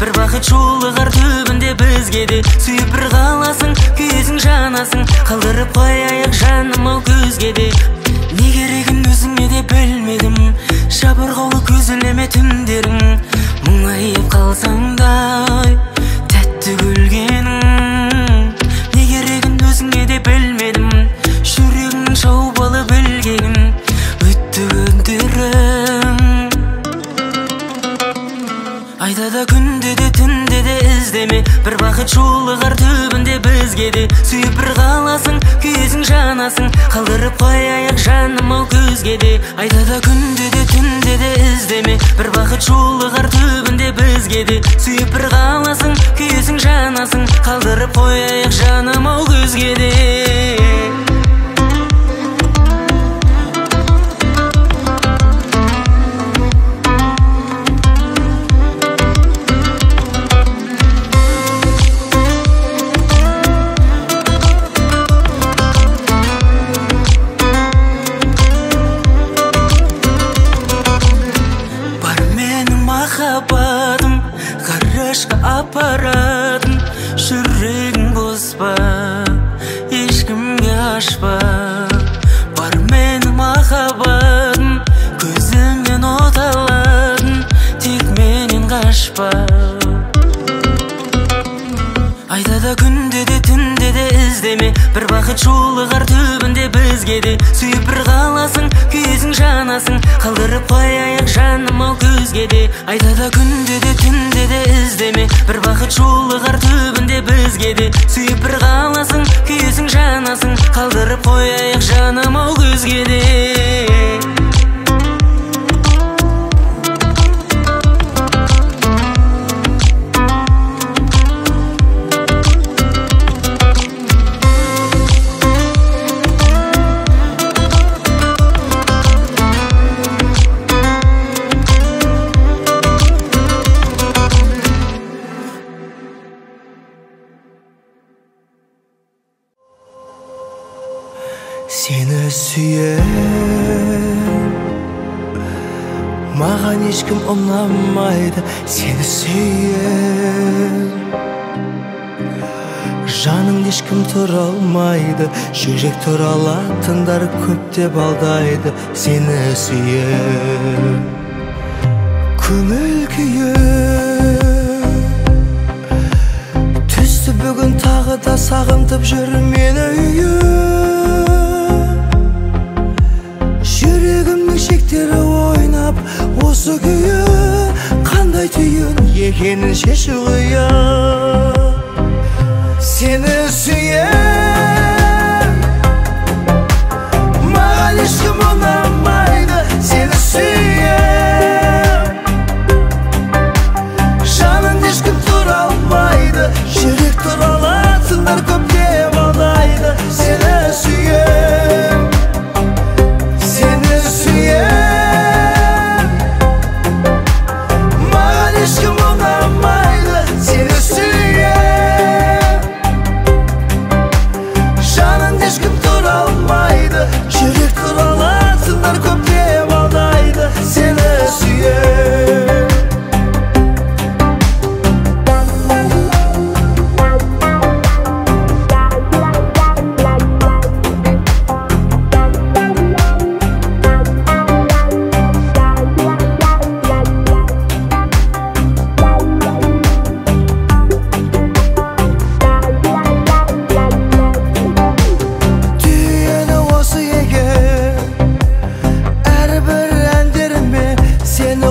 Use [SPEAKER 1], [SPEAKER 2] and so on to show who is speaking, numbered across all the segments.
[SPEAKER 1] Бір бақыт жолығар түбінде бізге де. Сүйіп бір қаласың, күйесің, жанасың, қалдырып қояйық жаным ау көзге де. Не керегін өзіңе де білмедім, жабырқаулы көз ілеме түндерің. Мұңайып қалсаң да тәтті күлгенің, не керегін өзіңе де білмедім. Жүрегіңнің шауып алып ілгегін, өтті күндерің. Айда да күнде де түнде де іздеме, бір бақыт жолығар түбінде бізге де. Сүйіп бір қаласың, күйесің, жанасың, қалдырып қояйық жаным ау көзге де. Айда да күнде де түнде де іздеме, бір бақыт жолығар түбінде бізге де. Сүйіп бір қаласың, күйесің, жанасың, қалдырып қояйық жаным ау көзге де. Махаббатым ғарышқа апаратын, жүрегің бос па, ешкімге ашпа. Бар менің махаббатым, көзіңнен от алатын, тек менен қашпа. Айда да күнде де түнде де іздеме, бір бақыт жолығар түбінде бізге де. Сүйіп бір қаласың, күйесің, жанасың, қалдырып қояйық жаным ау көзге де. Айда да күнде де түнде де іздеме, бір бақыт жолығар түбінде бізге де. Сүйіп бір қаласың, күйесің, жанасың, қалдырып қояйық жаным ау көзге де.
[SPEAKER 2] Сені сүйем, маған ешкім ұнамайды. Сені сүйем, жаныңда ешкім тұра алмайды. Жүрек тұра алатындар көптеп алдайды. Сені сүйем, көңіл күйім түсті бүгін тағы да сағынтып жүр мені үйім. Жүрегімнің шектері ойнап осы күйі, қандай түйін екенін шешу қиын. Сені сүйем, маған ешкім ұнамайды. Сені сүйем, жаныңда ешкім тұра алмайды. Жүрек тұра алатындар көптеп алдайды. Сені сүйем, сені сүйем, маған ешкім ұнамайды. Сені сүйем, жаныңда ешкім тұра алмайды. Жүрек тұра алатындар көптеп алдайды. Сені сүйем.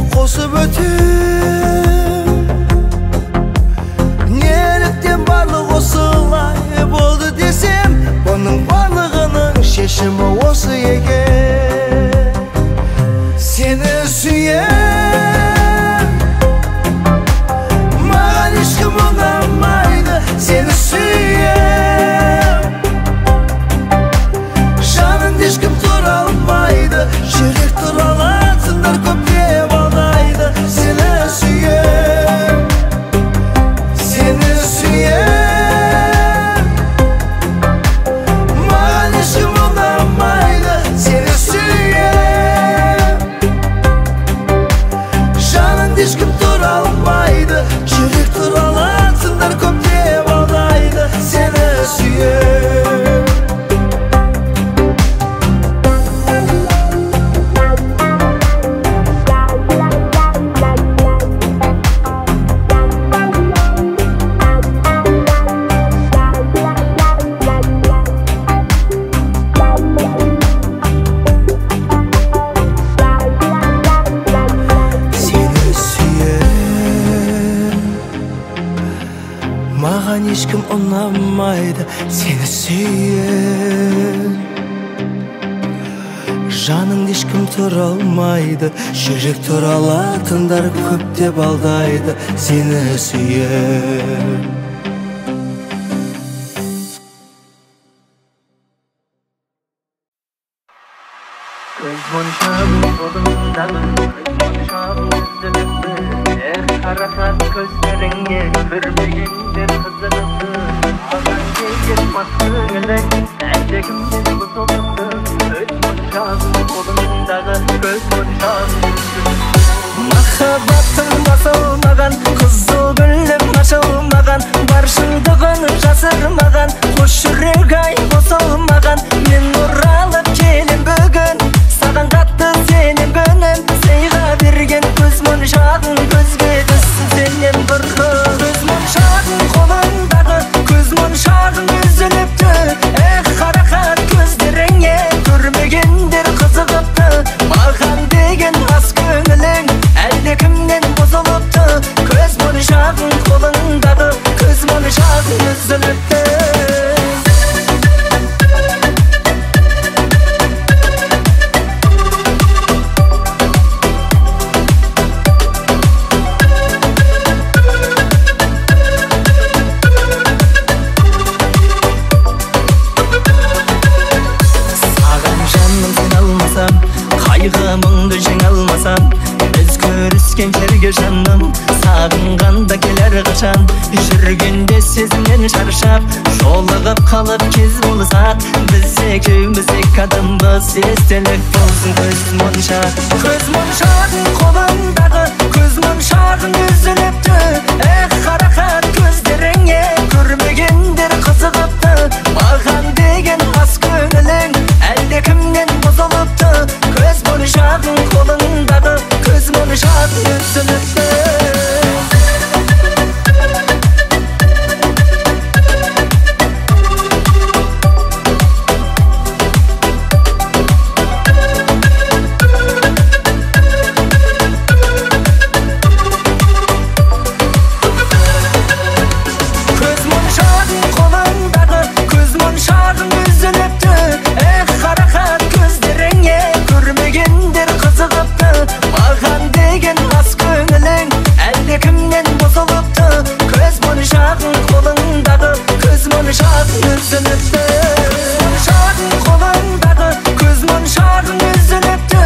[SPEAKER 2] Қосып өтем, неліктен барлық осылай болды десем, бұның барлығының шешімі осы екен. Сені сүйем, маған ешкім ұнамайды. Сені сүйем, жаныңда ешкім тұра алмайды. Жүрек тұра алатындар көптеп алдайды. Сені сүйем, сені сүйем, маған ешкім ұнамайды. Сені сүйем, Маған ешкім ұнамайды сені сүйіп. Жаныңда ешкім тұра алмайды, жүрек тұра алатындар көптеп алдайды сені сүйіп.
[SPEAKER 1] Көз моншағың қолыңдағы, көз моншағың үзіліпті. Эх, қарақат көздеріңе көрмегендер қызығыпты. Маған деген мас көңілің әлдекімнен бұзылыпты. Көз моншағың қолыңдағы, көз моншағың үзіліпті.
[SPEAKER 2] Махаббатың басылмаған, қызыл гүлім ашылмаған, бар шындығын жасырмаған, қос жүрек ай қосылмаған. Мен оралып келем бүгін, саған қатты сенем күнім. Сыйға берген көз моншағың көзге түссін сенен бұрын. Көз моншағың қолыңдағы, көз моншағың үзіліпті. Эх, қарақат көздеріңе көрмегендер қызығыпты. Маған деген мас көңілің әлдекімнен бұзылыпты. Көз моншағың қолыңдағы, көз моншағың үзіліпті. Саған жаным сен алмасам, қайғы мұңды жеңе алмасам, біз көріскен жерге жаным сағынғанда келер қашан. Жүргенде сезімнен шаршап, жолығып қалып кез болсақ, біз екеуміз екі адамбыз, естелік болсын көз моншақ. Көз моншағың қолыңдағы, көз моншағың үзіліпті. Эх, қарақат көздеріңе көрмегендер қызығыпты. Маған деген мас көңілің әлдекімнен бұзылыпты. Көз моншағың қолыңдағы, көз моншағың үзіліпті. Көз моншағың қолыңдағы, көз моншағың үзіліпті. Эх, қарақат көздеріңе көрмегендер қызығыпты. Маған деген мас көңілің әлдекімнен бұзылыпты. Көз моншағың қолыңдағы, көз моншағың үзіліпті. Моншағың қолыңдағы, көз моншағың үзіліпті.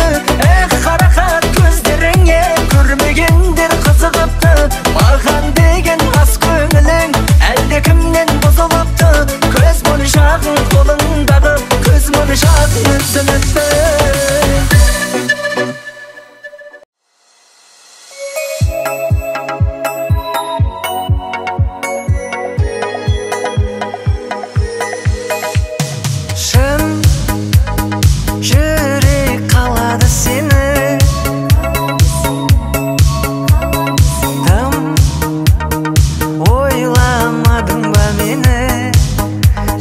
[SPEAKER 2] Эх, қарақат көздеріңе көрмегендер қызығыпты. Маған деген мас көңілің әлдекімнен бұзылыпты. Көз моншағың қолыңдағы, көз моншағың үзіліпті.
[SPEAKER 1] Шын жүрек қалады сені, тым ойламадың ба мені,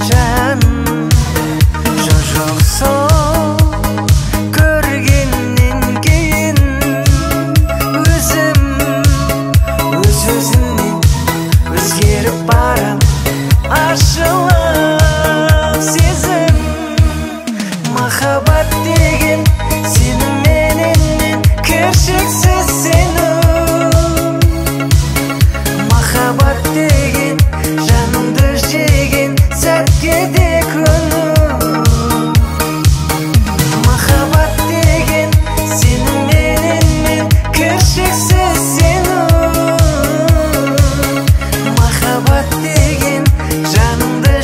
[SPEAKER 1] жаным? Жоқ, жоқ, сол көргеннен кейін өзім өз өзімнен өзгеріп барам. Ашылып сезім, махаббат деген сеніменен мен кіршіксіз сену. Махаббат деген жанымды жеген сәтке де көну. Махаббат деген сеніменен мен кіршіксіз сену. Махаббат деген жанымды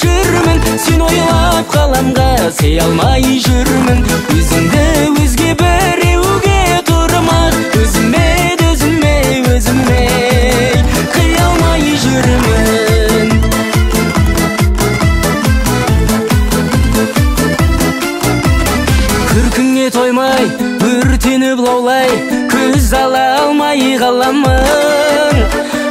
[SPEAKER 1] жүрмін. Сен ойлап қаламға сый алмай жүрмін. Өзіңді өзге біреуге тұрмақ, өзіме, өзіме, өзіме қия алмай жүрмін. Күркіңе тоймай, өртеніп лаулай, көз ала алмай қаламын.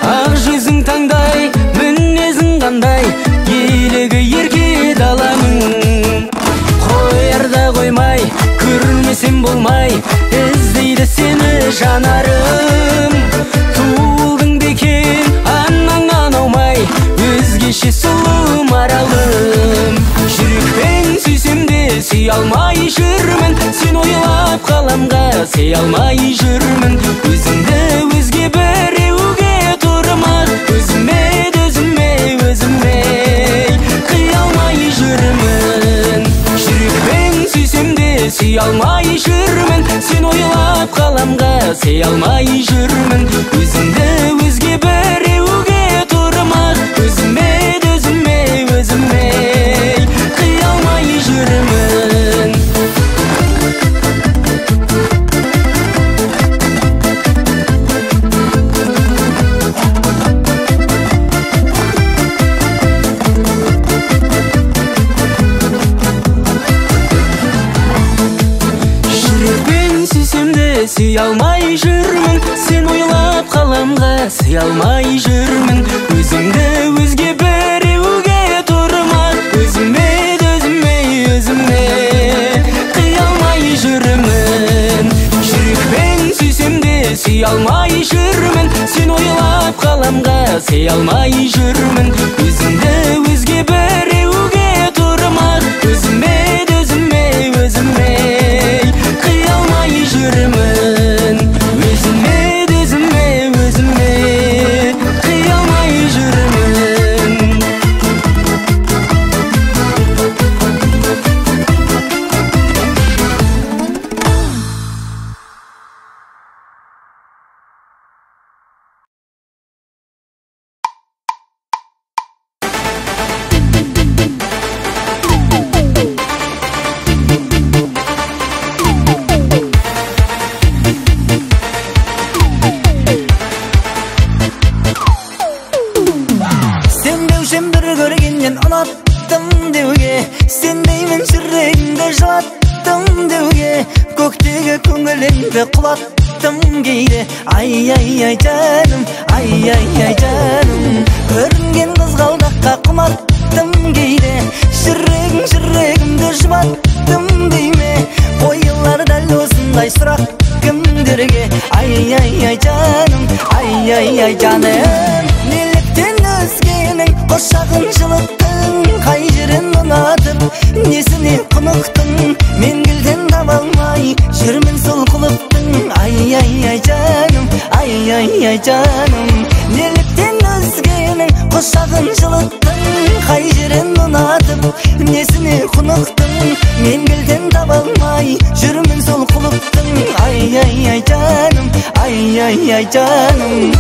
[SPEAKER 1] Ақ жүзің таңдай, мінезің қандай, елігі ерке даламын. Қоярда қоймай, көрмесем болмай, іздейді сені жанарым. Туылдың бекен, анаңнан аумай, өзгеше сұлу маралым. Жүрекпен сүйсем де сүй алмай жүрмін. Сен ойлап қаламға сый алмай жүрмін. Өзіңді өзге біреуге тұрмақ, өзіме, өзіме, өзіме қия алмай жүрмін. Жүрекпен сүйсем де сүй алмай жүрмін. Сен ойлап қаламға сый алмай жүрмін. Өзіңді өзге біреуге тұрмақ, өзіме, өзіме, өзіме қия алмай жүрмін. Жүрекпен сүйсем де сүй алмай жүрмін. Сен ойлап қаламға сый алмай жүрмін. Өзіңді өзге біреуге тұрмақ, өзіме, өзіме, өзіме қия алмай жүрмін. Жүрекпен сүйсем де сүй алмай жүрмін. Сен ойлап қаламға сый алмай жүрмін. Өзіңді өзге біреуге тұрмақ, өзіме, өзіме, өзіме қия алмай жүрмін. Өзіме, өзіме, өзіме қия алмай жүрмін.
[SPEAKER 2] Сенбеушім бір көргеннен ұнаттым деуге, сенбеймін жүрегімді жылаттым деуге, көктегі көңілімді құлаттым кейде. Ай-ай-ай жаным, ай-ай-ай жаным, көрінген қызғалдаққа құмарттым кейде, жүрегім жүрегімді жұбаттым дейме, қойылар дәл осындай сұрақ кімдерге. Ай-ай-ай жаным, ай-ай-ай жаным, неліктен өзгенің құшағын жылыттың, қай жерін ұнатып, несіне құнықтың, мен гүлден таба алмай жүрмін сол құлыптың. Ай-ай-ай жаным, ай-ай-ай жаным, неліктен өзгенің құшағын жылыттың, қай жерін ұнатып, несіне құнықтың, мен гүлден таба алмай жүрмін сол құлыптың. Ай-ай-ай жаным, ай-ай-ай жаным.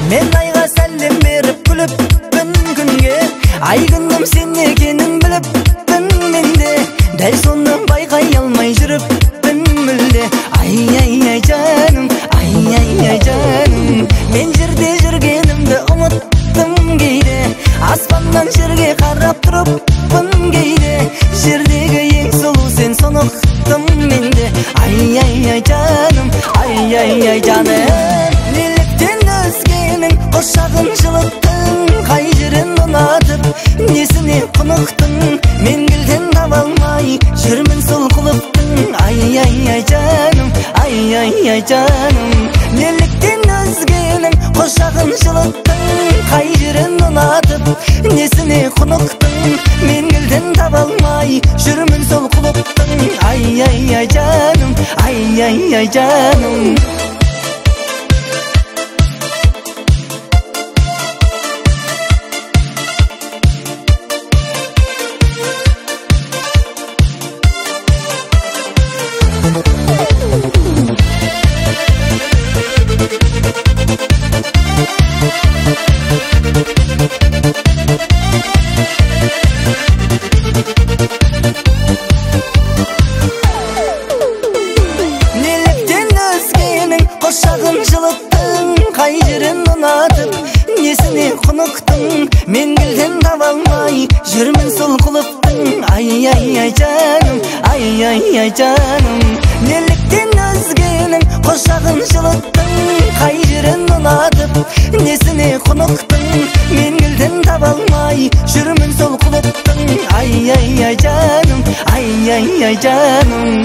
[SPEAKER 2] Мен айға сәлем беріп күліппін күнге, ай күнім сен екенін біліппін мен де, дәл соны байқай алмай жүріппін мүлде. Ай-ай-ай жаным, ай-ай-ай жаным, мен жерде жүргенімді ұмыттым кейде, аспаннан жерге қарап тұрыппын кейде, жердегі ең сұлу сен соны ұқтым мен де. Ай-ай-ай жаным, ай-ай-ай жаным, неліктен өзгенің құшағын жылыттың, қай жерін ұнатып, несіне құнықтың, мен гүлден таба алмай құлыптың. Ай ай ай жаным, ай ай ай жаным. Неліктен өзгенің құшағын жылыттың, қай жерін ұнатып, несіне құнықтың? Мен кілтін таба алмай жүрмін сол құлыптың. Ай ай ай жаным, ай ай ай жаным. Неліктен өзгенің құшағын жылыттың, қай жерін ұнатып, несіне құнықтың? Мен кілтін таба алмай жүрмін сол құлыптың. Ай ай ай жаным, ай ай ай жаным.